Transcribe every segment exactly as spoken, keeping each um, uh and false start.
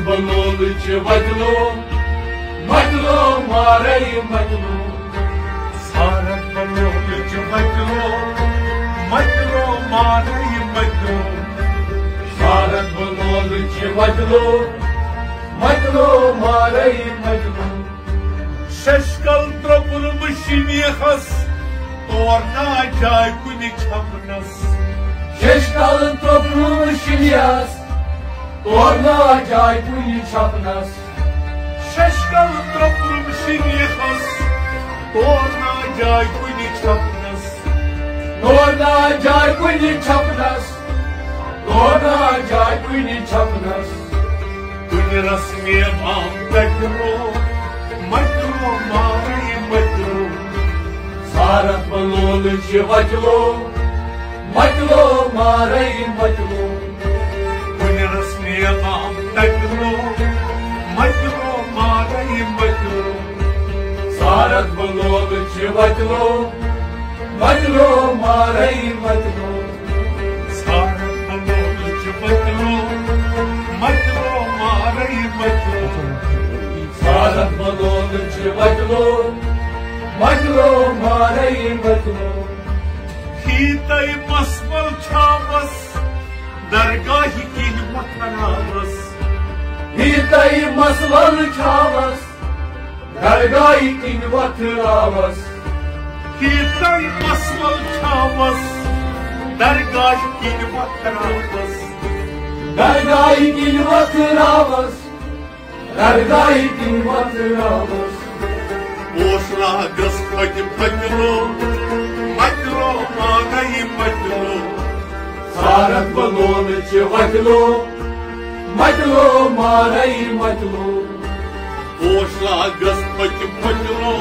بلول چھ وتلو، متلو مارے متلو۔ سارت بلول چھ وتلو، متلو مارے متلو۔ سارت بلول چھ وتلو، متلو مارے متلو۔ ششکل ترٛوپُل بہٕ شِنیہس، تور نا جاے کُنہِ چھپنس۔ ششکل ترٛوپُل بہٕ شِنیہس، تور نا جاے کُنہِ چھپنس۔ ششکل ترٛوپُل بہٕ شِنیہس، تور نا جاے کُنہِ چھپنس۔ تور نا جاے کُنہِ چھپنس۔ تور نا جاے کُنہِ چھپنس۔ کُنہِ رسمِ عام تتہِ رو، متہِ رو مارے متہِ رو۔ سارت بلول چھ وتلو، متلو مارے متلو۔ کُنہِ رسمِ عام تتہِ رو، متہِ رو مارے متہِ رو۔ سارت بلول چھ وتلو، متلو مارے متلو۔ سارت بلول چھ وتلو، متلو مارے متلو۔ سارت بلول چھ وتلو، متلو مارے متلو۔ ہی تئی مسمل چھاوس، درگاہ کِنۍ وتھراوس۔ ہی تئی مسمل چھاوس، درگاہ کِنۍ وتھراوس۔ ہی تئی مسمل چھاوس، درگاہ کِنۍ وتھراوس۔ درگاہ کِنۍ وتھراوس۔ درگاہ کِنۍ وتھراوس۔ پوش لاگس پھۄتہِ پھۄتہِ لو، متہِ لو مارے متہِ لو۔ سارت بلول چھ وتہِ لو، متہِ لو مارے متہِ لو۔ پوش لاگس پھۄتہِ پھۄتہِ لو،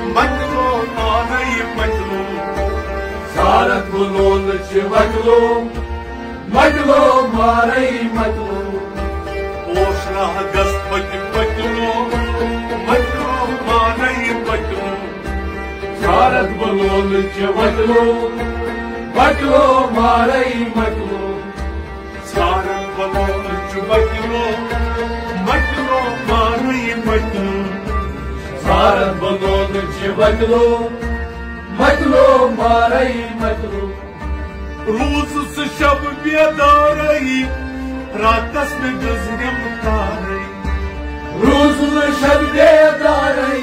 متہِ لو مارے متہِ لو۔ سارت بلول چھ وتہِ لو، متہِ لو مارے متہِ لو۔ پوش لاگس پھۄتہِ پھۄتہِ لو، متہِ لو مارے متہِ لو۔ سارت بلول چھ وتہِ لو، متہِ لو مارے متہِ لو۔ سارت بلول چھ وتہِ لو، متہِ لو مارے متہِ لو۔ سارت بلول چھ وتہِ لو، متہِ لو مارے متہِ لو۔ روٗزُس شب بیدارے، راتس مےٚ گٔنزریم تارے۔ روٗزُس شب بیدارے،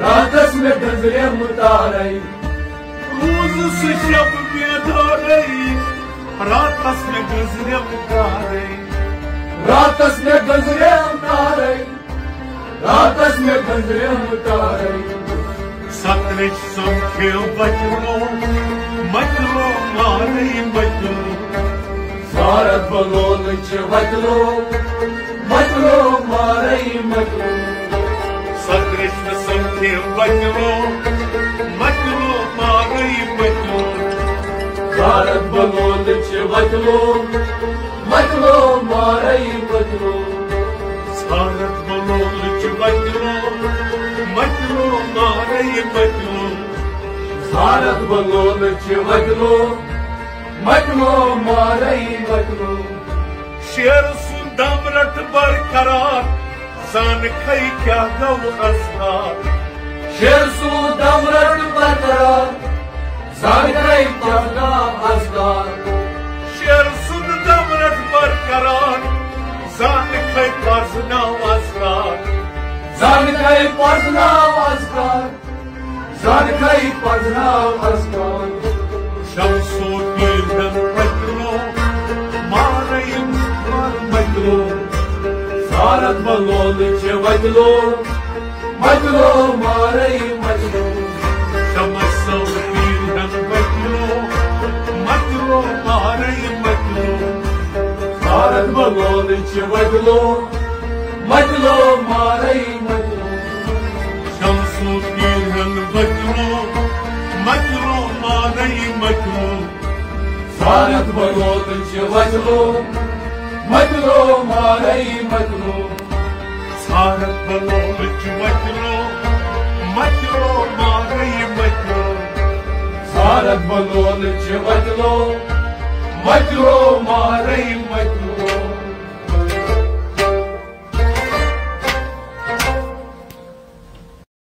راتس مےٚ گٔنزریم تارے۔ روٗزُس شب بیدارے، راتس مےٚ گٔنزریم تارے۔ راتس مےٚ گٔنزریم تارے۔ راتس مےٚ گٔنزریم تارے۔ سترٕچ سمکھے وتہِ لو، متہِ لو مارے متہِ لو۔ سارت بلول چھ وتہِ لو، متہِ لو مارے متہِ لو۔ سترٕچ سمکھے وتہِ لو، متہِ لو مارے متہِ لو۔ سارت بلول چھ وتہِ لو، متہِ لو مارے متہِ لو۔ سارت بلول چھ وتہِ لو، متہِ لو مارے متہِ لو۔ سارت بلول چھ وتہِ لو، متہِ لو مارے متہِ لو۔ شیر سُنٛد دم رٹ برقرار، زانکھے کیٛاہ گوٚو اذکار۔ شیر سُنٛد دم رٹ برقرار، زانکھے پرزناو اذکار۔ شیر سُنٛد دم رٹ برقرار، زانکھے پرزناو اذکار۔ زانکھے پرزناو اذکار۔ زانکھے پرزناو اذکار۔ شمسو پیرن پتلو، مارے مار متلو۔ سارت بلول چھ وتلو، متلو مارے متلو۔ شمسو پیرن پتلو، متلو مارے متلو۔ سارت بلول چھ وتلو، متلو مارے متلو۔ شمسو پیرن وتلو، متلو مارے متلو۔ سارت بلول چھ وتلو، متلو مارے متلو۔ سارت بلول چھ وتلو، متلو مارے متلو۔ سارت بلول چھ وتلو، متلو مارے متلو۔